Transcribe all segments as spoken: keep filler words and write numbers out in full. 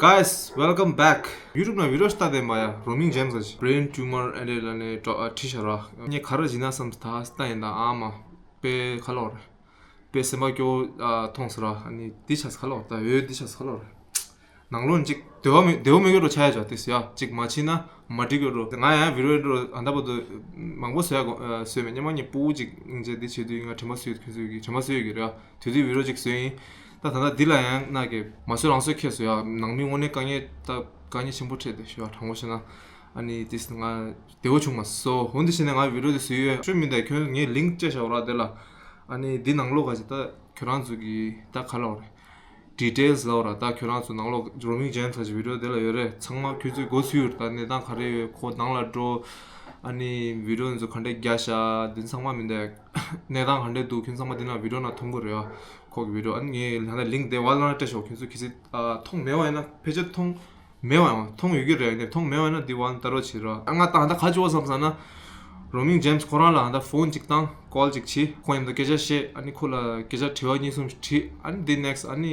Guys, welcome back. YouTube ནང་བི་ཌི་ཡོ་ཞིག་ལྟ་བསྡད་པ་ཡ། Roaming James ལ་brain tumor ཨ་འདྲས་ལ་ནས་འགྲོ་ཨ་བྲིས་བཞག་ར། ངས་ག་རེ་བྱས་ན་བསམ་ད་ལྟ་ཡིན་ད་ཨ་མ་དཔེ་ཁ་ལོག་རེད། དཔེ་སེམས་པ་སྐྱོ་ཨ་མཐོང་སོང་ར། ཨ་ནི་འདི་ཆགས་ཁ་ལོག་ད་འོད་འདི་ཆགས་ཁ་ལོག་རེད། ནང་ལོགས་ཅིག་བདེ་བ་མི་བདེ་བ་མི་དགོས་རོ་ཆ་ཡ་ཅག་དེ་ཡ་ཅིག་མ་ཕྱིན་ན་མ་འགྲིག་གི་རོ། ང་ཡང་བི་ཌི་ཡོ་འགྲོ་ཨ་ད་བར་དུ་མང་པོ་བཟོས་ཡ་གོ་ཨ་བཟོས་མེད། སྔོན་མ་ངས་སྤུ་གུ་ཅིག་སྙིང་རྗེ་འདི་བྱེད་དུས་ང་དྲན་པ་གསོས་ཁྱོད་ཚོས་ཀྱི་དྲན་པ་གསོས་ཡོད་ཀྱི་རེད། དེ་དུས་བི་ཌི་ཡོ་ཅིག་བཟོས་ཡིན། ད་ད་ལྟ་འདི་ལ་ཡང་ན་གི་མ་བཟོས་རང་བཟོས་ཁྱེད་བཟོས་ཡ་ནང་མི་དངོས་གནས་དཀའ་ངལ་ད་དཀའ་ངལ་ཆེན་པོ་འཕྲད་དེ་ཞུ་བ་དྲང་པོ་བཤད་ན། ཨ་ནི་དེས་ང་བདེ་བོ་བྱུང་མ་སོང་། འོན་ཏེ་བྱས་ནས་ང་བི་ཌི་ཡོ་དེ་བཟོས་ཡོད་ཤོད་མི་འདའ་ཁྱོད་ངས་ལིང་ཀི་སྤྲད་བཞག་ར་དེ་ལ། ཨ་ནི་འདི་ནང་ལོགས་ག་ཅི་ད་ཁྱོད་རང་ཚོ་གི་ད་ག་ལ་བ་རེད། details ལ་བ་ར་ད་ཁྱོད་རང་ཚོ་ནང་ལོགས་Roaming James ལ་ཅི་བི་ཌི་ཡོ་དེ་ལ་ཡོད་རེད། ཚང་མ་ཁྱོད་ཚོས་མགོ་ཚུད་ཡོད་ད་གནས་སྟངས་ག་རེ་ཡོད་ཁོ་ནང་ལ་འགྲོ། ཨ་ནི་བི་ཌི་ཡོ་ཚོ་ག་འདྲས་རྒྱག་ཤག་འདི་ཚང་མ་མི་འདའ། གནས་སྟངས་ག་འདྲས་འདུག་ཁྱོད་ཚང་མ་འདི་ན་བི་ཌི་ཡོ་ནང་མཐོང་གི་རེད་ཨ། ཁོ་གི་བི་ཌི་ཡོ་ཨ་ནི་ངས་ལ་ན་ལིང་ཀི་དེ་བ་ལ་ན་སྤྲད་ཤོག་ཁྱོད་ཚོ་གི་སི་ཨ་མཐོང་མེད་བ་ཡིན་ན་ཕལ་ཆེར་མཐོང་མེད་བ་ཡང་མཐོང་ཡོད་ཀྱི་རེད། ཡིན་ནའི་མཐོང་མེད་བ་ཡིན་ན་འདི་བ་ལ་ལྟ་རོགས་བྱེད་རོགས། ཨ་ང་ད་ད་ག་ཅི་བ་བསམ་ས་ན། Roaming James ཁོ་རང་ལ་ད་ཕོན་ཅིག་བཏང་ཀོལ་ཅིག་བྱེད་ཁོ་མཉམ་དུ་སྐད་ཆ་བཤད་ཨ་ནི་ཁོ་ལ་སྐད་ཆ་དྲི་བ་གཉིས་གསུམ་ཞིག་དྲིས་ཨ་ནི་འདི་next ཨ་ནི་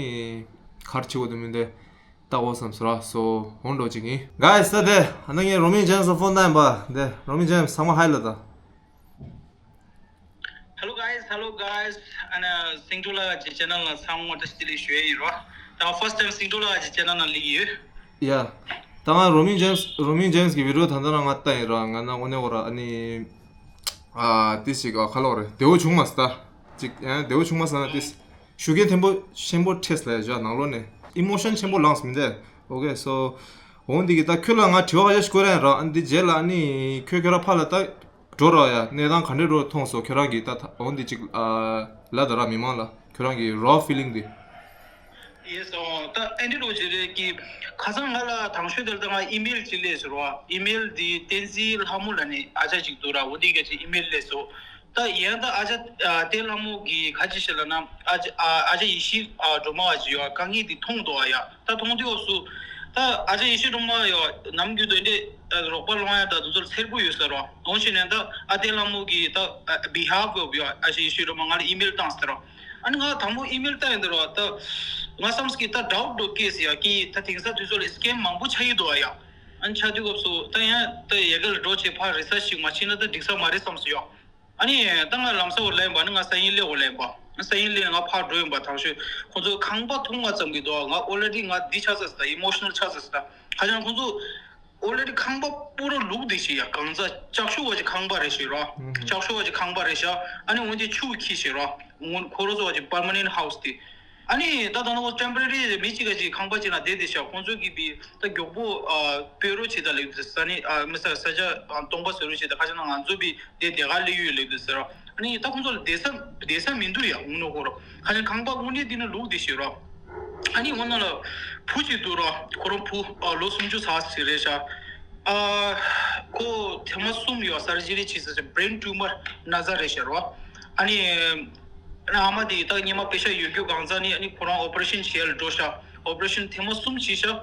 ག་རེ་བྱེད་དགོས་འདུག་མིན་ཏེ་ལྟ་དགོས་བསམ་སོང་ར། སོ་འོང་འགྲོ་ཅིག་ཡིན། Guys ད་དེ་ཨ་ན་ངས་Roaming James ལ་ཕོན་བཏང་ཡིན་པ་དེ་Roaming James ཚང་མ་ཧའི་ལ་ད། Hello guys, hello guys. ཨ་ན་སིང་ཀྲུ་ལགས་ཀྱི་ཆེ་ནལ་ལ་ཚང་མ་བཀྲ་ཤིས་བདེ་ལེགས་ཞུ་ཡས་ཡིན་རོ། ད་first time སིང་ཀྲུ་ལགས་ཀྱི་ཆེ་ནལ་ནང་སླེབས་ཀྱི་ཡོད། ཡ། ད་ང་Roaming James Roaming James གི་བི་ཌི་ཡོ་ད་ལྟ་རང་ང་ལྟ་ཡིན་རོ། ང་ན་དངོས་གནས་འོ་ར་ཨ་ནི་ཨ་ཏི་ཞིག་ཨ་ཁ་ལོག་རེད། བདེ་བོ་བྱུང་མ་སོང་ད་ཅིག་ཨ་བདེ་བོ་བྱུང་མ་སོང་ན་ཏི་ཞུ་མཁན་ཐེན་པོ་ཆེན་པོ་འཕྲད་ལ་ཡ་ནང་ལོགས་ནས་ཨི་མོ་ཤན་ཆེན་པོ་ལངས་མི་འདས། Okay so འོང་འདི་གི་ད་ཁྱོད་ལ་ང་དྲི་བ་ཁ་ཤས་ཤིག་བཀོད་རན་རོ། ཨ་ནི་འདི་རྗེས་ལ་ཨ་ནི་ཁྱོད་ཁྱོད་ར་ཕར་ལ་ད། འགྲོ་རོགས་ཡ། གནས་སྟངས་ག་འདྲས་འགྲོ་མཐོང་སོང་ཁྱོད་རང་གིས་ད་འོ་འདི་ཅིག་ཨ་ལ་ད་ར་མི་མང་ལ་ཁྱོད་རང་གི་raw feeling འདི། Yes ཨོ་ད་ཨེ་འདྲས་འགྲོ་ཅི་རེད་ཀི། ཁ་སང་ང་ལ་དང་ཤོས་དེར་ད་ང་ཨི་མེལ་ཅིག་སླེབས་སོང་རོ། ཨི་མེལ་འདི་བསྟན་འཛིན་ལྷ་མོ་ལ་ནི་ཨ་ཅག་ཅིག་འདུག་ར། འོ་འདི་ག་ཅིག་ཨི་མེལ་སླེབས་སོང་། ད་ཡང་ད་ཨ་ཅག་ཨ་བསྟན་ལྷ་མོ་གི་ཁ་ཅིག་ཤེས་ལ་ན་ཨ་ཅག་ཨ་ཨ་ཅག་ཡེ་ཤེས་ཨ་སྒྲོལ་མ་བ་ཅིག་ཡོད་དཀའ་ངལ་འདི་མཐོང་འདུག་ཨ་ཡ། ད་མཐོང་དུས་འོག་སུ། ད་ཨ་ཅག་ཡེ་ཤེས་སྒྲོལ་མ་ཡོད་ནམ་རྒྱུན་དུ་འདི་རོགས་པ་སློང་ཡ་ད་དུ་ཚོར་འཚེར་པོ་ཡོད་ས་རོ། འོང་ཞིག་ནས་ད་ཨ་བསྟན་ལྷ་མོ་གི་ད་behalf of ཡོད་ཨ་ཅག་ཡེ་ཤེས་སྒྲོལ་མ་ང་ལ་ཨི་མེལ་བཏང་ཟེར་རོ། ཨ་ནི་ང་དང་པོ་ཨི་མེལ་བཏང་ཡིན་ད་རོ། ད་ང་བསམ་སྐྱིད་ད་doubt འགྲོ་སྐྱེས་ཟེར་ཡ་ཀི་ད་དེང་སང་དུས་ཚོད་ལ་scam མང་པོ་ཆགས་ཡི་འདུག་ཨ་ཡ། ཨ་ནི་ཆགས་དུས་སྐབས་སུ་ད་ཡང་ད་ཡ་ག་ལ་འགྲོ་བྱེད་ཕར་research ཞིག་མ་བྱས་ན་ད་འགྲིག་ས་མ་རེད་བསམ་སོང་ཡོད། ཨ་ནི་ད་ང་ལམ་སང་འོ་ལེན་པ་ནི་ང་སང་ཉིན་སླེབས་འོ་ལེན་པ། ང་སང་ཉིན་སླེབས་ང་ཕར་འགྲོ་ཡིན་པ་དང་ཤོས་ཁོང་ཚོ་ཁང་པ་མཐོང་བ་ཙམ་གྱི་འདུག་ང་already ང་འདི་ཆགས་ཚར་སོང་ད་emotional ཆགས་ཚར་སོང་ད། ཁ་ཅང་ཁོང་ཚོ་already ཁང་པ་པུ་རོ་ལུག་དེ་ཞིག་ཡ་གང་ཚ་ལྕགས་ཤོག་བ་ཅིག་ཁང་པ་རེད་ཞེས་རོ། ལྕགས་ཤོག་བ་ཅིག་ཁང་པ་རེད་ཤག་ཨ་ནི་འོན་ཏེ་ཆུ་ཁྱི་ཞེས་རོ། འོན་ཁོ་རོ་ཚོ་བ་ཅིག་permanent house དེ། ཨ་ནི་ད་ད་ནོ་temporary མི་གཅིག་ག་ཅིག་ཁང་པ་ཅིག་ན་བསྡད་དེ་ཤག་ཁོང་ཚོ་གིས་བི་ད་མགྱོགས་པོ་ཨ་སྤོས་རོ་བྱེད་ད་ལེགས་ས་ནི་ཨ་མི་ས་ས་ཆ་ཨ་སྟོང་པ་བཟོ་རོ་བྱེད་ད་ཁ་ཅང་ན་ང་ཚོ་བི་དེ་དེ་ག་ལེ་ཡོད་ལེགས་འདུག་ཟེར་རོ། ཨ་ནི་ད་ཁོང་ཚོ་ལ་བསྡད་ས་བསྡད་ས་མི་འདུག་ཡ་ངུ་ནོ་ཁོ་རོ། ཁ་ཅང་ཁང་པ་དངོས་གནས་འདི་ནི་ལུག་དེ་ཞིག་རོ། ཨ་ནི་འོ་ན་ལ་བུ་ཅིག་འདུག་རོ། ཁོ་རང་བུ་ཨ་ལོ་སུམ་ཅུ་ཚར་ཟིག་རེད་ཤག་ཨ་ཁོ་ཐེངས་མ་གསུམ་ཡོད་surgery བྱས་ཟེར་brain tumor ན་ཚ་རེད་ཤག་རོ། ཨ་ནི་ཨ་མ་དེ་ད་སྙེ་མ་པེ་ཤ་ཡོད་རྒྱུ་གང་ཚ་ནི་ཨ་ནི་ཁོ་རང་operation བྱས་ལ་འགྲོ་ཤག operation ཐེངས་མ་གསུམ་བྱས་ཤག་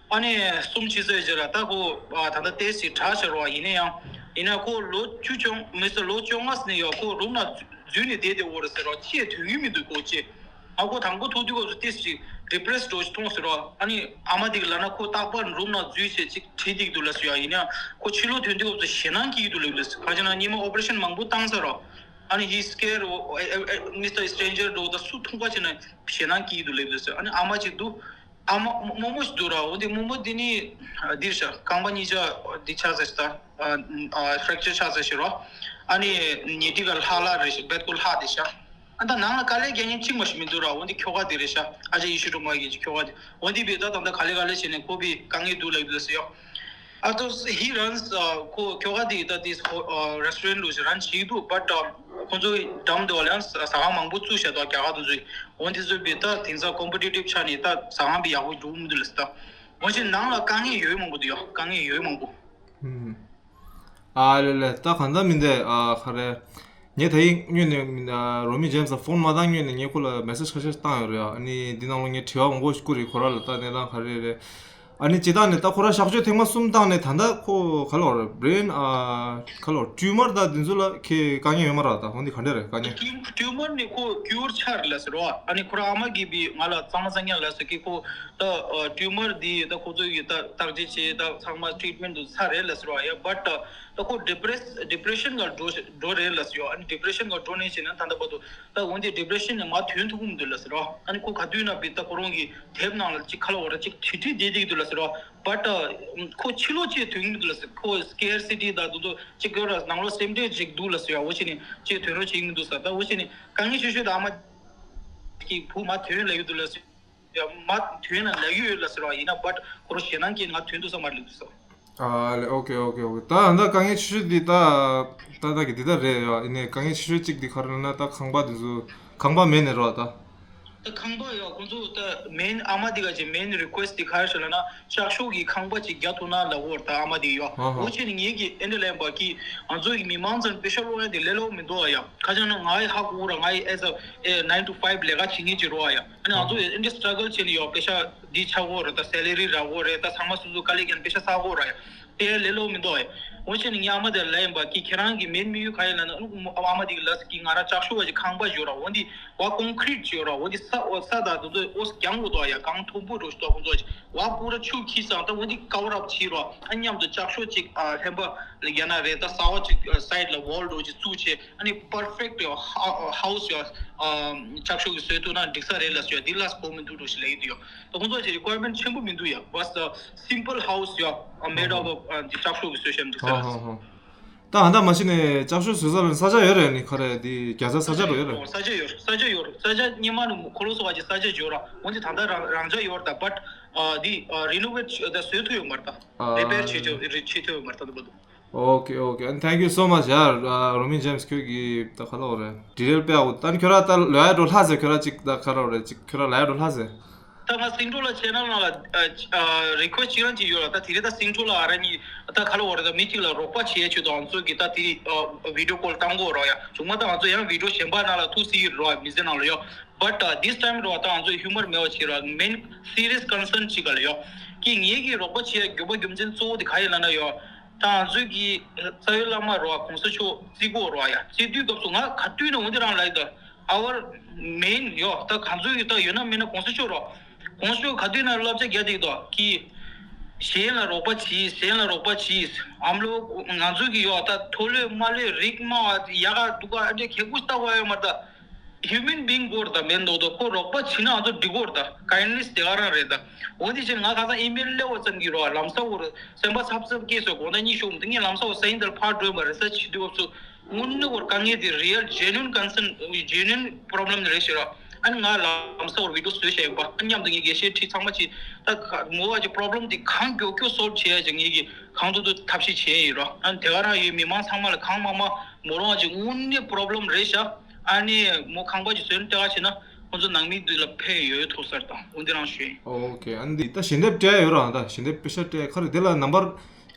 ཨ་ནི་གསུམ་བྱས་ཚར་རྗེས་ལ་ད་ཁོ་ཨ་ད་ལྟ་ཏོག་ཙམ་དྲག་ཤག་རོ། ཡིན་ན་ཡང་ཡིན་ན་ཁོ་ལོ་བཅུ་བཅོ་མི་ཚེ་ལོ་བཅོ་ལྔ་ཟིན་ནས་ཡོད་ཁོ་རུམ་ནང་འཛུལ་ནས་བསྡད་དེ་འོ་རེད་ཟེར་རོ། ཅི་ཡང་དོན་གྱི་མི་འདུག་ཁོ་ཅི། ཨ་ཁོ་དང་པོ་ཐུག་དུས་སྐབས་སུ་ཏོག་ཙམ་depressed འགྲོ་ཞིག་མཐོང་ཟེར་རོ། ཨ་ནི་ཨ་མ་དེ་གིས་ལབ་ན་ཁོ་རྟག་པར་རུམ་ནང་འཛུལ་བྱས་ཅིག་བྲིས་བསྡད་ཀྱི་འདུག་ལབ་ཟེར་ཡ། ཡིན་ན་ཁོ་ཕྱི་ལོགས་ཐོན་དུས་སྐབས་སུ་ཞེད་སྣང་སྐྱེ་གི་འདུག་ལབ་ཟེར། ག་ཅི་ན་སྙེ་མ་operation མང་པོ་བཏང་ཚར་རོ། ཨ་ནི་he scared མི་སི་ཊར་སི་ཊེན་ཇར་འགྲོ་ད་སུ་མཐོང་པ་བྱས་ན་ཞེད་སྣང་སྐྱེ་གི་འདུག་ལབ་ཟེར། ཨ་ནི་ཨ་མ་ཅིག་འདུག་ཨ་མ་རྨོ་མོ་ཞིག་འདུག་ར། འོ་འདི་རྨོ་མོ་འདི་ནི་འདིར་ཤག་རྐང་པ་གཉིས་ཆ་འདི་ཆགས་ཟེར་ཤག་ད་fracture ཆགས་ཟེར་ཤག་རོ། ཨ་ནི་ཉལ་ཁྲི་ག་ལྷག་ལྷག་རེད་ཤག་བེད་ཀོ་ལྷག་དེ་ཤག་ཨ་ད་ནང་ལ་དཀའ་ལས་རྒྱག་མཁན་གཅིག་མ་ཞིག་མི་འདུག་ར། འོ་འདི་ཁྱོ་ག་དེ་རེད་ཤག་ཨ་ཅག་ཡེ་ཤེས་སྒྲོལ་མ་གི་ཁྱོ་ག་དེ། འོ་འདི་བས་ད་ད་ད་ག་ལེ་ག་ལེ་བྱས་ནས་ཁོ་བི་དཀའ་ངལ་འདུག་ལབ་ཡོད་ཟེར་ཡོ། ཨ་ཏོ་he runs ཁོ་ཁྱོ་ག་དེ་ད་དེ་restaurant ལུ་ཞིག་run བྱེད་འདུག but ཁོ་ཚོ་འགྲམ་དུ་ལ་ཟ་ཁང་མང་པོ་བཙུགས་བཞག་འདུག་རྒྱ་གར་དུ་ཚོས། འོ་འདི་ཚོ་བས་ད་དེང་སང་competitive ཆ་ནས་ད་ཟ་ཁང་བི་ཡག་པོ་འགྲོ་མི་འདུག་ལབ་ཟེར་ད། འོ་ཞིག་ནང་ལ་དཀའ་ངལ་ཡོད་མང་པོ་འདུག་ཡོ། དཀའ་ངལ་ཡོད་མང་པོ། ཨ་ལེ་ལེ་ད་གང་ལྟར་མིན་ཏེ་ཨ་ག་རེ། ངས་ད་ཡིག་སྔོན་ནས་རོ་མི་ཇེམ་སི་ལ་ཕོན་མ་བཏང་སྔོན་ནས་ངས་ཁོ་ལ་མེ་སེཇ་ཁ་ཤས་བཏང་ཡོད་རེད། ཨ་ནི་འདི་ནང་ལོགས་ངས་དྲི་བ་མང་པོ་ཞིག་བསྐུར་རེད། ཁོ་ར་ལ་ད་གནས་སྟངས་ག་རེ་རེད། ཨ་ནི་སྤྱིར་བཏང་ནས་ད་ཁོ་རང་གཤག་བཅོས་ཐེངས་མ་གསུམ་བཏང་ནས་ད་ལྟ་ཁོ་ག་ལབ་རེད། brain ཨ་ག་ལབ་རེད། tumor ད་འདི་ཚོ་ལ་ཁྱེད་དཀའ་ངལ་ཡོད་མ་རེད། ད་འོན་ཏེ་ག་འདྲ་རེད་དཀའ་ངལ། ཊིའུ་ཊིའུ་མར་ནི་ཁོ་ཀིའུར་ཆགས་རེད་ལབ་ཟེར་བ། ཨ་ནི་ཁོ་རང་ཨ་མ་གིས་བི་ང་ལ་གཙང་མ་གཙང་རྐྱང་ལབ་ཟེར་གི། ཁོ་ད་ཊིའུ་མར་འདི་ད་ཁོ་ཚོ་ཡི་ད་བརྟག་དཔྱད་བྱས་ད་ཚང་མ་ཊི་རིཊ་མེན་ཊི་འདི་ཚར་རེད་ལབ་ཟེར་བ་ཡ། བཊ་ད་ཁོ་ཌི་པི་རེ་སི་ཌི་པི་རེ་ཤན་ག་འགྲོ་འགྲོ་རེད་ལབ་ཟེར་བ། ཨ་ནི་ཌི་པི་རེ་ཤན་ག་འགྲོ་ནས་བྱས་ན་ད་ལྟ་བར་དུ་ད་འོན་ཏེ་ཌི་པི་རེ་ཤན་ནས་མར་ཐོན་ཐུབ་ཀྱི་མི་འདུག་ལབ་ཟེར་བ། ཨ་ནི་ཁོ་ག་དུས་ན་བི་ད་ཁོ་རང་གི་དེབ་ནང་ལ་ཅིག་ག་ལབ་དགོས་རེད། ཅིག་བྲིས་བྲིས་བསྡད་ཀྱི་འདུག་ལབ་ཟེར་བ། བཊ་ཁོ་ཕྱི་ལོགས་ཅིག་ཐོན་གྱི་མི་འདུག་ལབ་ཟེར། ཁོ་སི་ཀེར་སི་ཊི་དང་དེ་ཚོ་ཅིག་ཡོད་ར། ནང་ལོགས་སེམས་ཁྲལ་ཅིག་འདུག་ལབ་ཟེར་ཡ། འོ་བྱས་ནས་ཅིག་ཐོན་རོགས་བྱེད་ཀྱི་མི་འདུག་ཟེར། ད་འོ་བྱས་ནས་དཀའ་ངལ་ཆེ་ཤོས་ད་ཨ་མ་གི་བུ་མར་ཐོན་ལབ་ཀྱི་འདུག་ལབ་ཟེར་ཡ། མར་ཐོན་ན་ལབ་ཀྱི་ཡོད་ལབ་ཟེར་བ་ཡིན་ན། བཊ་ཁོ་རང་ཞེད་སྣང་སྐྱེས་ང་ཐོན་ཐུབ་ས་མ་རེད་ལབ་འདུག་ཟེར། ཨ་ལེ། ཨོ་ཀེ་ཨོ་ཀེ་ཨོ་ཀེ། ད་ད་དཀའ་ངལ་ཆེ་ཤོས་འདི་ད་ད་ད་གི་འདི་ད་རེད་ཡ། ཡིན་ནའི་དཀའ་ངལ་ཆེ་ཤོས་གཅིག་འདི་ག་རེ་ལབ་ན་ད་ཁང་པ་འདི་ཚོ་ཁང་པ་མེད་ནས་རོགས་ད། ད་ཁང་པ་ཡོད། ཁོང་ཚོ་ད་མེན་ཨ་མ་འདི་ག་ཅིག་མེན་རི་ཀུ་ཨེ་སི་ཊི་འདི་ག་རེ་ཞིག་ལབ་ན་ལྕགས་ཤོག་གི་ཁང་པ་ཅིག་རྒྱག་ཐུབ་ན་ལབ་ཡོད་ད་ཨ་མ་འདི་ཡོད། ཧ་ཧ། འོ་བྱས་ནས་ངེད་ཀྱི་ཨེ་འདྲ་ལབ་པ་གི་ང་ཚོ་གི་མི་མང་ཚོ་པེ་ཤ་སློག་ཡ་འདི་ལས་སླ་པོ་མི་འདུག་ཨ་ཡ། ཁ་ཅིག་ན་ང་ཡི་ཧ་གོ་ར། ང་ཡི་ཨེ་ཛ་ཨེ་ནའིན་ཊུ་ཕའིབ་ལས་ཀ་བྱེད་མཁན་ཅིག་རེད་ཨ་ཡ། ཨ་ནི་ང་ཚོ་ཨེ་འདྲ་སི་ཊྲ་གལ་བྱས་ནས་ཡོད། པེ་ཤ་འདི་ཆགས་ཀྱི་ཡོད་རེད། ད་སེ་ལ་རི་རག་གི་ཡོད་རེད། ད་ཚང་མ་སོ་སོ་དཀའ་ལས་བརྒྱབ་ནས་པེ་ཤ་བསགས་ཀྱི་ཡོད་རེད་ཨ་ཡ། དེ་ལས་སླ་པོ་མི་འདུག་ཨ་ཡ། འོ་བྱས་ནས་ངའི་ཨ་མ་དེ་ལབ་ཡིན་པ་གི་ཁྱེད་རང་གི་མེན་དམིགས་ཡུལ་ག་ཡིན་ལབ་ན། ཨ་མ་དེ་གི་ལབ་ཟེར་གི་ང་རང་ལྕགས་ཤོག་པ་ཅིག་ཁང་པ་ཅིག་ཡོད་ར། འོ་འདི་བ་ཀོང་ཀི་རིཊ་ཅིག་ཡོད་ར། འོ་འདི་ས་འོ་ས་དང་དེ་ཚོ་འོ་རྒྱང་དགོས་འདུག་ཨ་ཡ། གངས་མཐོན་པོ་འདྲ་ཞིག་འདུག་ཁོང་ཚོ་ཅིག་བ་སྤུ་ར་ཆུ་འཁྱིལ་སང་ད་འོ་འདི་ཀ་བར་ཨབ་བྱས་ར། ཨ་མཉམ་དུ་ལྕགས་ཤོག་ཅིག་ཨ་ལྷན་པ་ལ་རྒྱག་ན་རེད། ད་གསར་པ་ཅིག་སའིཌ་ལ་ཝོལ་འདྲ་ཅིག་བཙུགས་བྱས། ཨ་ནི་པར་ཕེག་ཊི་ཡོད་ཧ་ཧའུ་སི་ཡོད། ཨ་ལྕགས་ཤོག་གི་བཟོས་ཐུབ་ན་འགྲིག་ས་རེད་ལབ་ཟེར་ཡ། འདི་ལ་གོ་མི་འདུག་འདྲ་ཞིག་ལབ་ཀྱི་འདུག་ཡ། ད་ཁོང་ཚོ་ཅིག་རི་ཀོ་ཡར་མེན་ཊི་ཆེན་པོ་མི་འདུག་ཡ། བ་ས་སིམ་པལ་ཧའུ་སི་ཡོད། ཨ་མེ་ཌི་ཨོབ་ཨ་འདི་ལྕགས་ཤོག་གི་བཟོས་བྱས་འདུག་ས་ཧ་རེད། ཧ་ཧ། ད་ཨ་ད་མ་གཞི་ནས་ལྕགས་ཤོག་བཟོ་ས་ལ་ས་ཆ་ཡོད་རེད། ནི་ག་རེ་འདི་རྒྱ་ཚ་ས་ཆ་རུ་ཡོད་རེད། ས་ཆ་ཡོད། ས་ཆ་ཡོད། ས་ཆ་སྔོན་མ་ནས་ཁོ་ལོ་སོ་བ་ཅིག་ས་ཆ་ཡོད་ར། འོན་ཏེ་ད་ལྟ་རང་རང་འཇགས་ཡོད་ར། ད་བཊ་ཨ་འདི་ཨ་རི་ནོ་ཝེཊ་ད་བཟོས་ཐུབ་ཡོད་མ་རེད། ད་རི་པེར་བྱེད་ཆོག་བྱེད་ཐུབ་ཡོད་མ་རེད། ད་ད་བར་དུ། Okay, okay. And thank you so much, ཡ། རོ་མིན་ཇེམ་སི། ཁྱོད་ཀྱིས་ད་ག་ལབ་དགོས་རེད། ཌི་ཊེལ་དཔེ་ཡག་པོ། ད་ནི་ཁྱོད་རང་ད་ལོ་ཡ་འགྲོ་ལྷ་ཟེར། ཁྱོད་རང་ཅིག་ད་ག་ལབ་དགོས་རེད། ཅིག་ཁྱོད་རང་ལོ་ཡ་འགྲོ་ལྷ་ཟེར། ད་ང་སིང་ཀྲོ་ལ་ཆེ་ནལ་ནང་ལ་ཨ་ཨ་རི་ཀུ་ཨེ་སི་ཊི་ཅིག་རང་ཅིག་ཡོད་ལ། ད་དེ་རིང་ད་སིང་ཀྲོ་ལ་ཨ་ར་གཉིས་ད་ག་ལབ་དགོས་རེད། ད་མི་གཅིག་ལ་རོགས་པ་བྱེད་ཡ་ཆེད་དུ་ང་ཚོ་གི་ད་དེ་རིང་ཨ་བི་ཌི་ཡོ་ཀོལ་བཏང་དགོས་རོགས་ཡ། བྱུང་མ་ད་ང་ཚོ་ཡང་བི་ཌི་ཡོ་གཞན་པ་ནང་ལ་ཐུག་སྲིད་ཀྱི་རོགས་མི་ཚེ་ནང་ལ་ཡོད། But uh, this time རོ་ད་ང་ཚོ་ཧིའུ་མར་མེད་པ་བྱེད་རོགས། མེན་སི་རི་ཡས་ཀོན་སརན་ཅིག་ག་ལ་ཡོད། ཀི་ངེད་ཀྱི་རོགས་པ་བྱེད་ཡ་དགོས་པ་རྒྱུ་མཚན་གཙོ་བོ་དེ་ག་ཡིན་ལབ་ན་ཡོད། ད་ང་ཚོའི་གི་རྩ་བའི་བླ་མ་རོ་གོང་ས་མཆོག་བརྩི་དགོས་རོ་ཡ། བརྩི་དུས་སྐབས་སུ་ང་ག་དུས་ནས་འོ་འདི་རང་ལབ་ཡོད། Our main ཡོད། ད་ང་ཚོའི་གི་ད་ཡོད་ན་མེད་ན་གོང་ས་མཆོག་རོ། གོང་ས་མཆོག་ག་དུས་ན་བསླབ་བྱ་རྒྱག་བསྡད་ཀྱི་འདུག་ཀི་གཞན་ལ་རོགས་པ་བྱེད། གཞན་ལ་རོགས་པ་བྱེད། ཨམ་ལོ་ང་ཚོའི་གི་ཡོད་ད་མཐོ་ལོས་དམའ་ལོས་རིགས་དམའ་བ་ཡག་ག་སྡུག་ག་ཨ་འདྲས་ཁེ་པོ་ལྟ་བ་ཡོད་མ་རེད་ད། ཧིའུ་མན་བིང་དགོས་རེད་ད། མེད་མདོག་མདོག་ཁོ་རོགས་པ་བྱེད་ན་ང་ཚོ་འགྲིག་གོ་རེད་ད། ཀའིན་ཌི་ནེ་སི་དེ་ག་རང་རེད་ད། འོ་དེ་བྱས་ང་ཁ་སང་ཨི་མེལ་སླེབས་པ་ཙམ་གྱིས་རོ་ལམ་སང་བོར་སེམས་པ་འཚབ་འཚབ་སྐྱེས་སོང་། དགོང་དག་གཉིད་ཤོར་མི་འདུག་ངས་ལམ་སང་བོར་སང་ཉིན་དེར་ཕར་འགྲོ་ཡིན་པ་རེད་ས་བྱེད་དུས་སྐབས་སུ་དངོས་གནས་བོར་དཀའ་ངལ་དེ་རི་ཡལ་ཇེ་ནུན་ཀོན་སན་ཇེ་ནུན་པོ་རོབ་ལེམ་རེད་ཤག་རོ། ཨ་ནི་ང་ལམ་སང་བོར་བི་ཌི་ཡོ་བཟོས་བཞག་ཡིན་པ། ཨ་མཉམ་དུ་ངས་དགེ་བཤེས་ཁྲིད་ཚང་མ་བྱས་ད་ངོ་བ་ཅིག་པོ་རོབ་ལེམ་དེ་གང་མགྱོགས་མགྱོགས་སོལབ་བྱེད་ཡ་ཅིག་ངས་ཀྱི་གང་ཐུབ་ཐུབ་ཐབས་ཤེས་བྱས་ཡིན་རོ། ཨ་ནི་དེ་ག་རང་ཡོད་མི་མང་ཚང་མ་ལ་གང་མང་མང་མོ་རང་ཅིག་དངོས་གནས་པོ་རོབ་ལེམ་རེད་ཤག་ཨ་ནི་མོ་ཁང་པ་ཅིག་བཟོས་ནས་ལྟ་ག་བྱས་ན་ཁོང་ཚོ་ནང་མི་འདི་ལ་ཕན་ཡོད་ཐུག་ས་རེད་ད། འོ་འདི་རང་ཞུ་ཡིན། ཨོ་ཁེ། ཨ་ནི་འདི་ད་ཞལ་འདེབས་སྤྲད་ཡོད་རང་ད། ཞལ་འདེབས་པེ་ཤ་སྤྲད་ག་རེ་འདི་ལ་ནམ་བར་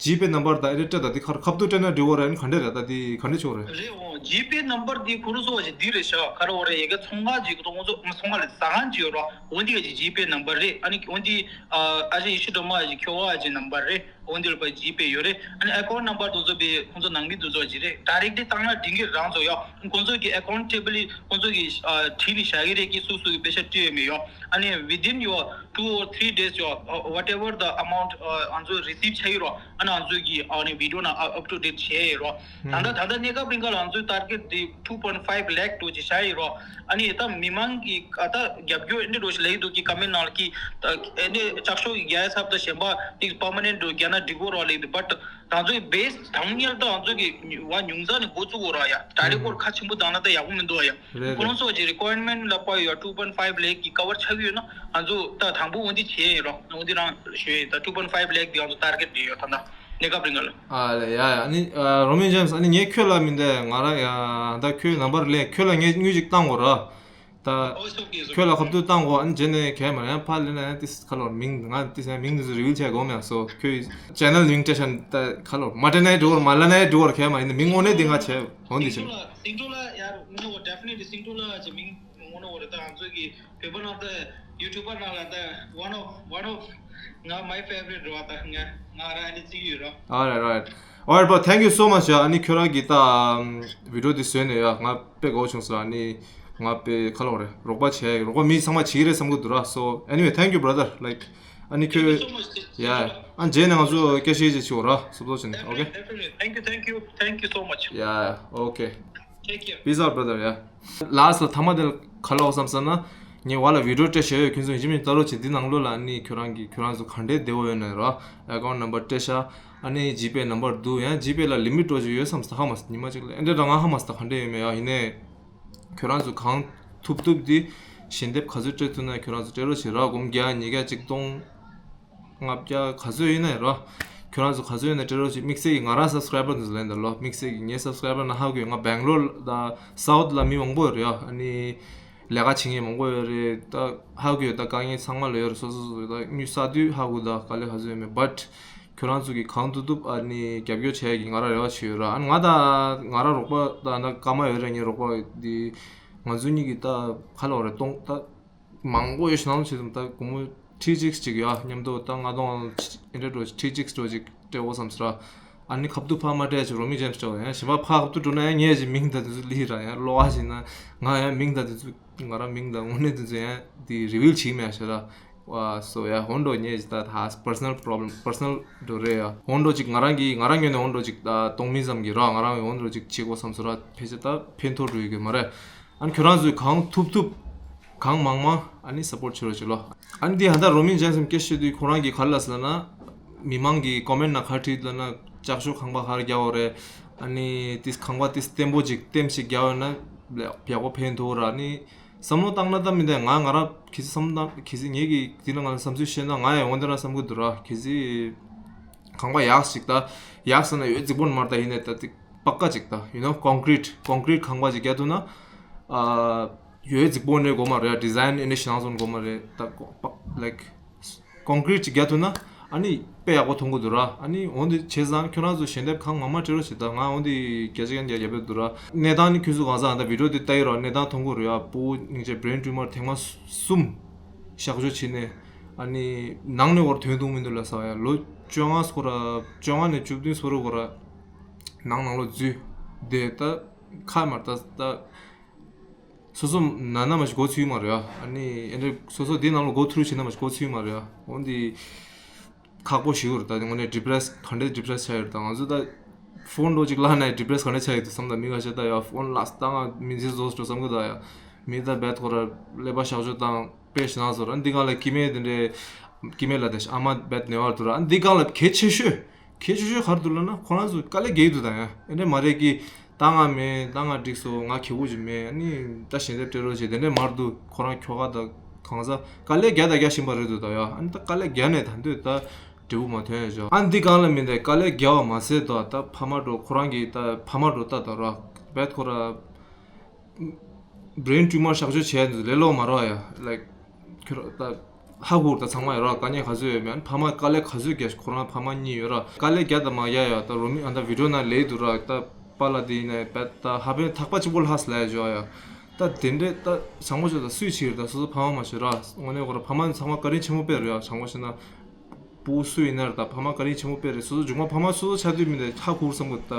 ཇི་པེ་ནམ་བར་ད་ཨེ་རེ་སྤྲད་ད། འདི་ག་རེ་ཁ་ཐུག་སྤྲད་ན་འགྲིག་གོ་རེད། ཨ་ནི་ག་འདྲས་རེད་ད། འདི་ག་འདྲས་ཆོག་རེད། རེད་འོ། ཇི་པེ་ནམ་བར་འདི་ཁོ་རང་ཚོ་བ་ཞིག་འདི་རེད་ཤག་ག་རེ་འོ་རེད། ཡ་གི་ཚོང་ཁང་ཅིག་ཁོ་ཚོ་ཁོང་ཚོ་ཚོང་ཁང་ལ་ཟ་ཁང་ཅིག་ཡོད་རོ། འོ་འདི་ག་ཅིག་ཇི་པེ་ནམ་བར་རེད། ཨ་ནི་འོ་འདི་ཨ་ཨ་ཅེ་ཡེ་ཤེས་སྒྲོལ་མ་ཡ་ཅིག་ཁྱོ་ག་ཡ་ཅིག་ནམ་བར་རེད། འོ་འདི་ལ་པ་ཇི་པེ་ཡོད་རེད། ཨ་ནི་ཨེ་ཀའུན་ཊི་ནམ་བར་དེ་ཚོ་པའི་ཁོང་ཚོ་ནང་མི་དེ་ཚོ་ཅི་རེད། ཌའི་རེག་ཊི་བཏང་ན་འགྲིག་གི་རང་ཚོ་ཡོད། ཁོང་ཚོ་གི་ཨེ་ཀའུན་ཊེ་བི་ལི་ཁོང་ཚོ་གི་ཨ་བྲིས་ནས་བཞག་གི་རེད། ཀི་སུ་སུ་གི་པེ་ཤ་སྤྲད་ཡོད་མེད་ཡོད། ཨ་ནི་ཝི་དིན་ཡོད་ཊུ་ཨོར་ཐི་རི་ཌེ་ཛི་ཡོད། ཨ་ཝ་ཊེ་ཝར་ད་ཨ་མའུན་ཊི་ཨ་ང་ཚོ་རི་སིབ་བྱས་ཡོད་རོ། ཨ་ནི་ང་ཚོ་གི་ཨ་ནི་བི་ཌི་ཡོ་ནང་ཨ་ཨབ་ཊུ་ཌེ་ཊི་བྱས་ཡོད་རོ། ད་ལྟ་ད་ལྟ་གནས་སྐབས་རིང་ག་ལ་ང་ཚོའི་ཊར་གེཊ་དེ་ཊུ་པོའིན་ཊི་ཕའིབ་ལེག་འགྲོ་ཅིག་བཞག་ཡོད་རོ། ཨ་ནི་ད་མི་མང་གི་ཨ་ད་རྒྱབ་སྐྱོར་ཨེ་འདྲ་འགྲོ་ཞིག་ལབ་ཀྱི་འདུག་གི་ཀོ་མེན་ཊི་ནང་ལ་གི་ཨེ་འདྲ་ལྕགས་ཤོག་གི་རྒྱག་ཡ་ཚབ་ད་གཞན་པ་ཏིག་པར་མ་ནེན་ཊི་འགྲོ་རྒྱག་ན་འགྲིག་གོ་རོ་ལབ་ཀྱི་འདུག་བཊ་ང་ཚོའི་བེ་སི་དང་མཉམ་དུ་ང་ཚོ་གི་བ་ཉུང་ཙམ་ནས་འགོ་བཙུགས་དགོས་ར་ཡ། ད་རེས་སྐོར་ཁ་ཆེན་པོ་བཏང་ན་ད་ཡག་པོ་མི་འདུག་ཡ། རེད་ཁོ་རང་ཚོ་གི་རི་ཀོ་ཡར་མེན་ཊི་ལ་པ་ཡོད་ཊུ་པོའིན་ཊི་ཕའིབ་ལེག་གི་ཀ་བར་ཆགས་ཀྱི་ཡོད་ན་ང་ཚོ་ད་དང་པོ་འོ་འདི་བྱས་ཡིན་རོགས། འོ་འདི་རང་ཞུ་ཡིན། ད་ཊུ་པོའིན་ཊི་ཕའིབ་ལེག་འདི་ང་ཚོ་ཊར་གེཊ་འདི་ཡོད་ད་ད་གནས་སྐབས་རིང་ལ། ཨ་ལེ་ཡ་ཡ། ཨ་ནི་རོ་མིན་ཇེམ་སི། ཨ་ནི་ངས་ཁྱོད་ལ་མིན་ཏེ་ང་རང་ཡ་ད་ཁྱོད་ནམ་བར་ལེན། ཁྱོད་ལ་ངས་དངུལ་ཅིག་བཏང་དགོས་ར། ད་ཨོ་ཨིཊ་ཨོ་ཀེ། ཨིཊ་ཨོ་ཀེ། ཁྱོད་ལ་ཁ་ཐུག་བཏང་གོ། ཨ་ནི་རྗེས་ནས་གས་མ་རེད། ཡང་ཕར་ལེན་ན་ཡང་ཏིས་ཁ་ལོར་མིང་ང་ཏིས་ཡང་མིང་འདི་ཚོ་རི་ཝིལ་བྱས་དགོས་མེད། སོ་ཁྱོད་ཅེ་ནལ་ལིང་ཊེ་ཤན་ད་ཁ་ལོར་མ་སྤྲད་ན་ཡང་འགྲིག་གོ། མ་ལབ་ན་ཡང་འགྲིག་གོ། གས་མ་ཡིན་ན་མིང་དངོས་གནས་འདི་ང་བྱས་འོང་འདི་བྱས། སིང་ཀྲོ་ལ་ཡར་ངོ་ནོ་ཌེ་ཕི་ནེ་ཊི་ལི་སིང་ཀྲོ་ལ་ཅེ་མིང་ངོ་ནོ་རེད། ད་ང་ཚོ་གི་བོད་པ་ནང་ད་ YouTuber ནང་ལ་ད་one of one of ང་my favorite རེད་བ། ད་ང་ང་རང་ཨ་ནི་བརྩི་གི་ཡོད་ར། Alright, alright. Alright, bro. Thank you so much. ཨ་ནི་ཁྱོད་རང་གིས་ད་video་འདི་བཟོས་ནས་ཡ་ང་དཔེ་དགའ་བོ་བྱུང་སོང་། ཨ་ནི་ང་དཔེ་ཁ་ལོག་རེད། རོགས་པ་བྱས་རོགས་པ་མི་ཚང་མ་བྱེད་ཀྱི་རེད་བསམ་གྱི་འདུག་ར། So anyway, thank you, brother. Like, ཨ་ནི་ཁྱོད། Thank you so much. Yeah. ཨ་རྗེས་ནས་ང་ཚོ་སྐད་ཆ་ཅིག་བྱེད་འོ་ར། སོབ་སོབ་བྱས་ནས། Okay? Definitely, definitely. Thank you, thank you, thank you so much. Yeah, okay. Take care. Peace out, brother. Yeah. Last་ལ་ཐ་མ་དེ་ལ་ག་ལབ་བསམ་ཟེར་ན། ངས་བ་ལ་video་སྤྲད་བཞག་ཡོད། ཁྱོད་ཚོ་ཡིན་གཅིག་མིན་གཅིག་ལྟ་རོགས་བྱེད། འདི་ནང་ལོགས་ལ་ཨ་ནི་ཁྱོད་རང་གི་ཁྱོད་རང་ཚོ་ག་འདྲའི་བདེ་བོ་ཡོད་ན་ར། Account number་སྤྲད་ཤག་ཨ་ནི་G Pay number་འདུག་ཡང་G Pay་ལ་limit་འགྲོ་ཅིག་ཡོད་བསམ་སྟེ་ཧ་མ་སོང་། ཉི་མ་གཅིག་ལ་ཨེ་འདྲ་རང་ང་ཧ་མ་སོང་། ག་འདྲ་ཡོད་མེད་ཡ། ཡིན་ནའི་ཁྱོད་རང་ཚོ་གང་ཐུབ་ཐུབ་འདི་ཞལ་འདེབས་ག་ཚོད་སྤྲད་ཐུབ་ན་ཁྱོད་རང་ཚོ་སྤྲད་རོགས་བྱེད་ར། སྒོར་མོ་བརྒྱ། ཉིས་བརྒྱ། ཆིག་སྟོང་། ལྔ་བརྒྱ། ག་ཚོད་ཡིན་ན་ཡང་ར། ཁྱོད་རང་ཚོ་ག་ཚོད་ཡིན་ན་སྤྲད་རོགས་བྱེད། དམིགས་བསལ་གྱིས་ང་རང་subscriber་འདི་ཚོ་ལ་ཡིན་ད་ལོ། དམིགས་བསལ་གྱིས་ངའི་subscriber་ནང་ཧ་གོ་ཡོད། ང་Bangalore་དང་South་ལ་མི་མང་པོ་ཡོད་རེད་ཡ། ཨ་ནི་ལས་ཀ་བྱེད་མཁན་མང་པོ་ཡོད་རེད། ད་ཧ་གོ་ཡོད། ད་དཀའ་ངལ་ཚང་མ་ལ་ཡོད་རེད། སོ་སོ་སོ་སོ་ད་དངུལ་བསགས་དུས་ཧ་གོ། ད་དཀའ་ལས་ག་ཚོད་ཡོད་མེད། But་ཁྱོད་རང་ཚོ་གིས་གང་ཐུབ་ཐུབ་ཨ་ནི་རྒྱབ་སྐྱོར་བྱས་ཀྱི་ང་རང་རེ་བ་བྱེད་ཡོད་ར། ཨ་ནི་ང་དང་ང་རང་རོགས་པ་དང་ད་སྐར་མ་ཡོད་རེད། ངའི་རོགས་པ་འདི་ང་ཚོ་གཉིས་ཀྱིས་ད་ག་ལབ་རེད། སྟོང་ད། མང་པོ་ཡོད་ཤག་ནང་བཞིན་ད་སྒོར་མོ་ཁྲི་གཅིག་ཅིག་ཡ་མཉམ་དུ་ད་ལྔ་སྟོང་ཨེ་འདྲ་འགྲོ་ཁྲི་གཅིག་འགྲོ་ཅིག་སྤྲད་འོ་བསམ་སོང་ར། ཨ་ནི་ཁ་ཐུག་ཕར་མ་སྤྲད་ཅིག་རོ་མི་ཇེམ་སི་སྤྲད་འོ་ཡ། གཞན་པ་ཕར་ཁ་ཐུག་འགྲོ་ན་ཡ་ངས་ཅིག་མིང་ད་དེ་ཚོ་ལི་ར་ཡ་ལོ་ཨ་ཞིག་ན་ང་ཡ་མིང་ད་དེ་ཚོ་ང་རང་མིང་ད་དངོས་གནས་དེ་ཚོ་ཡ་དེ་རི་བིལ་བྱེད་མེད་ཤག་ར། ཨ་སོ་ཡ་འོ་འགྲོ་ངས་ཅིག་ད་ད་personal problem personal་འགྲོ་རེད་ཡ། འོ་འགྲོ་ཅིག་ང་རང་གི་ང་རང་ངོས་ནས་འོ་འགྲོ་ཅིག་ད་གཏོང་མི་ཙམ་གྱི་ར། ང་རང་འོ་འགྲོ་ཅིག་བྱེད་དགོས་བསམ་སོང་ར། ཕལ་ཆེར་ད་ཕན་ཐོགས་འགྲོ་ཡོད་གི་མ་རེད། ཨ་ནི་ཁྱོད་རང་ཚོས་གང་ཐུབ་ཐུབ་གང་མང་མང་ཨ་ནི་support་བྱེད་རོགས་བྱེད་ལོ། ཨ་ནི་འདི་ཧ་ད་རོ་མིན་ཇེམ་སི་སྐད་བཤད་དུས་ཁོ་རང་གིས་ག་རེ་ལབ་ཟེར་ན། མི་མང་གིས་comment་ནང་ག་རེ་བྲིས་འདུག་ན། ལྕགས་ཤོག་ཁང་པ་ག་རེ་རྒྱག་འོ་རེད། ཨ་ནི་ཏིས་ཁང་པ་ཏིས་བརྟན་པོ་ཅིག་ལྟེམ་ཞིག་རྒྱག་འོ་ན་ཡག་པོ་ཕན་ཐོགས་ར། ཨ་ནི་བསམ་བློ་བཏང་ན་ད་མི་འདུག་ང་ང་རང་གི་བསམ་བཏང་གི་ངེད་ཀྱི་འདི་ན་ང་བསམ་ཚུལ་བཤད་ན་ང་ཡང་འོ་འདི་ན་བསམ་གི་འདུག་ར། གི་ཁང་པ་ཡག་ཞིག་ད་ཡག་ཟེར་ན་ཡོད་རྫིག་པོ་མ་རེད། ད་ཡིན་ནའི་ད་ཏིག་པག་ཀ་ཅིག་ད་you know concrete concrete་ཁང་པ་ཅིག་རྒྱག་ཐུབ་ན། ཨ་ཡོད་རྫིག་པོ་ནས་དགོས་མ་རེད། design་ཨེ་ནས་ཤིང་ནང་ཚོ་དགོས་མ་རེད། ད་པག་like concrete་ཅིག་རྒྱག་ཐུབ་ན་ཨ་ནི་དཔེ་ཡག་པོ་མཐོང་གི་འདུག་ར། ཨ་ནི་འོ་འདི་བྱས་ཙང་ཁྱོད་རང་ཚོ་ཞལ་འདེབས་གང་མང་མང་སྤྲད་རོགས་བྱེད། ད་ང་འོ་འདི་བརྒྱ་ཆ་བརྒྱ་རྒྱབ་ཡོད་འདུག་ར། གནས་སྟངས་ནི་ཁྱོད་ཚོ་གང་ཟག་ད་video་འདི་ལྟ་ཡི་རོགས། གནས་སྟངས་མཐོང་གི་རེད་ཡ། སྤུ་གུ་སྙིང་རྗེ་brain tumor་ཐེངས་མ་གསུམ་གཤག་བཅོས་བྱས་ནས་ཨ་ནི་ནང་ནས་འོར་ཐོན་ཐུབ་མི་འདུག་ལབ་ས་ཡ། ལོ་བཅོ་ལྔ་སྐོར་ར་བཅོ་ལྔ་ནས་བཅུ་བདུན་སོ་རུ་སྐོར་ར་ནང་ནང་ལོ་འཛུལ་བསྡད། ད་ཁ་མར་ད་ད། སོ་སོ་ན་ན་མ་ཞིག་མགོ་ཚོས་མ་རེད་ཡ། ཨ་ནི་ཨེ་འདྲ་སོ་སོ་འདི་ནང་ལ་མགོ་ཐུར་བྱེད་ན་མ་ཞིག་མགོ་ཚོས་མ་རེད་ཡ། འོན་ཏེ་ཁག་པོ་ཞིག་རེད། ད་དངོས་གནས་depress་ག་འདྲས་depress་ཆགས་ཡོད་རེད། ད་ང་ཚོ་ད་phone་འགྲོ་ཅིག་བརླག་ནས་depress་ག་འདྲས་ཆགས་ཡོད་འདུག་བསམ། ད་མི་ཁ་ཤས་ད་ཡ་phone་བརླག་ད་ང་མི་ཚེ་རྫོགས་སོང་བསམ་གི། ད་ཡ་མི་ད་རྦད་ཁོ་ར་ཀླད་པ་གཤག་བཅོས་བཏང་དཔེ་ཞེ་དྲག་བཟོ་ར། འདི་གང་ལ་སྐྱེ་དམན་དེ་འདྲས་སྐྱེ་དམན་ལ་དེ་ཨ་མ་རྦད་ནད་པ་འདུག་ར། འདི་གང་ལ་གལ་ཆེ་ཤོས། གལ་ཆེ་ཤོས་ག་རེ་འདུག་ལབ་ན་ཁོ་རང་ཚོ་དཀའ་ལས་རྒྱག་གི་འདུག་ད་ཡ། ཨེ་འདྲ་མ་རེད་ཀི། ད་ང་མེད། ད་ང་འགྲིག་སོང་། ང་ཁེ་པོ་ཅིག་མེད། ཨ་ནི་ད་ཞལ་འདེབས་སྤྲད་རོགས་བྱེད་དེ་འདྲ་མ་རེད་འདུག་ཁོ་རང་ཁྱོ་ག་ད་གང་ཟག་དཀའ་ལས་རྒྱག་ད་རྒྱག་བཞིན་པ་རེད་འདུག་ད་ཡ། ཨ་ནི་ད་དཀའ་ལས་རྒྱག་ནས་ད་འདོད་ད་འབྲས་བུ་མ་ཐོན་ཡ་ཅོ། ཨ་ནི་འདི་གང་ལ་མིན་ད་དཀའ་ལས་རྒྱག་པ་མ་ཟད་ད་ད་ཕ་མ་འགྲོ་ཁོ་རང་གི་ད་ཕ་མ་འགྲོ་ད་ད་ར་རྦད་ཁོ་ར། brain tumor་གཤག་བཅོས་བྱས་འདུག་ལས་སླ་པོ་མ་རེད་ཡ། Like ཁྱོད་ར་ད་ཧ་གོ་ད་ཚང་མ་ཡོད་ར། དཀའ་ངལ་ག་ཚོད་ཡོད་མེད། ཕ་མ་དཀའ་ལས་ག་ཚོད་རྒྱག་ཁོ་རང་ཕ་མ་གཉིས་ཡོད་ར། དཀའ་ལས་རྒྱག་ད་མ་རྒྱག་ཡ་ད་རོ་མི་ཨ་ད་video་ནང་ལས་འདུག་ར། ད་པཱ་ལགས་དེ་ཡིན་ནའི་རྦད་ད་ཧ་པན་ཐག་པ་གཅིག་པོ་ལྷག་སླ་ཡ་ཅོ་ཡ། ད་དེ་འདྲས་ད་བྱང་མོ་ཅོ་ད་སུས་བྱེད་ད་སོ་སོ་ཕ་མ་མ་བྱེད་ར། དངོས་གནས་ཁོ་ར་ཕ་མ་ཚང་མ་བཀའ་དྲིན་ཆེན་པོ་དཔེ་རེད་ཡ། བྱང་མོ་བྱེད་ན། སྤུ་གུ་སུ་ཡིན་ན་ར་ད་ཕ་མ་བཀའ་དྲིན་ཆེན་པོ་དཔེ་རེད། སོ་སོ་མཇུག་མ་ཕ་མ་སོ་སོ་ཆགས་དུས་མི་འདྲ་ཧ་གོ་བསམ་གི་ད་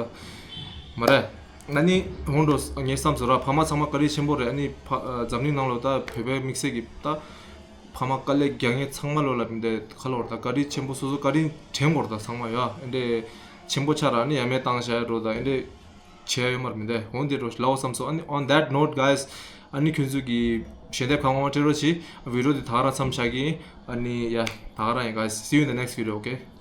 མ་རེད། ང་ནི་ཧོན་འགྲོ་ངས་བསམ་སོང་ར། ཕ་མ་ཚང་མ་བཀའ་དྲིན་ཆེན་པོ་རེད། ཨ་ནི་ཕ་འཛམ་གླིང་ནང་ལོ་ད་བོད་པའི་དམིགས་བསལ་གྱི་ད་ཕ་མ་དཀའ་ལས་རྒྱག་མཁན་ཚང་མ་ལོ་ལ་མི་འདྲ་ཁ་ལོ་ར་ད་བཀའ་དྲིན་ཆེན་པོ་སོ་སོ་བཀའ་དྲིན་དྲན་དགོས་ར། ད་ཚང་མ་ཡ་ཨེ་འདྲས་ཆེན་པོ་ཆགས་ར་ཨ་ནི་ཡ་མེད་བཏང་བཞག་ཡ་འགྲོ་ད་ཨེ་འདྲས། བྱས་ཡོད་མ་རེད་མི་འདུག་འོན་ཏེ་འགྲོ་ལའོ་བསམ་སོང་། ཨ་ནི་on that note guys ཨ་ནི་ཁྱོད་ཚོ་གི་ཞལ་འདེབས་གང་མང་སྤྲད་རོགས་བྱེད། video་འདི་ད་ག་རང་མཚམས་བཞག་གི། ཨ་ནི་ཡ་ད་ག་རང་ཡིན་guys, see you in the next video, okay?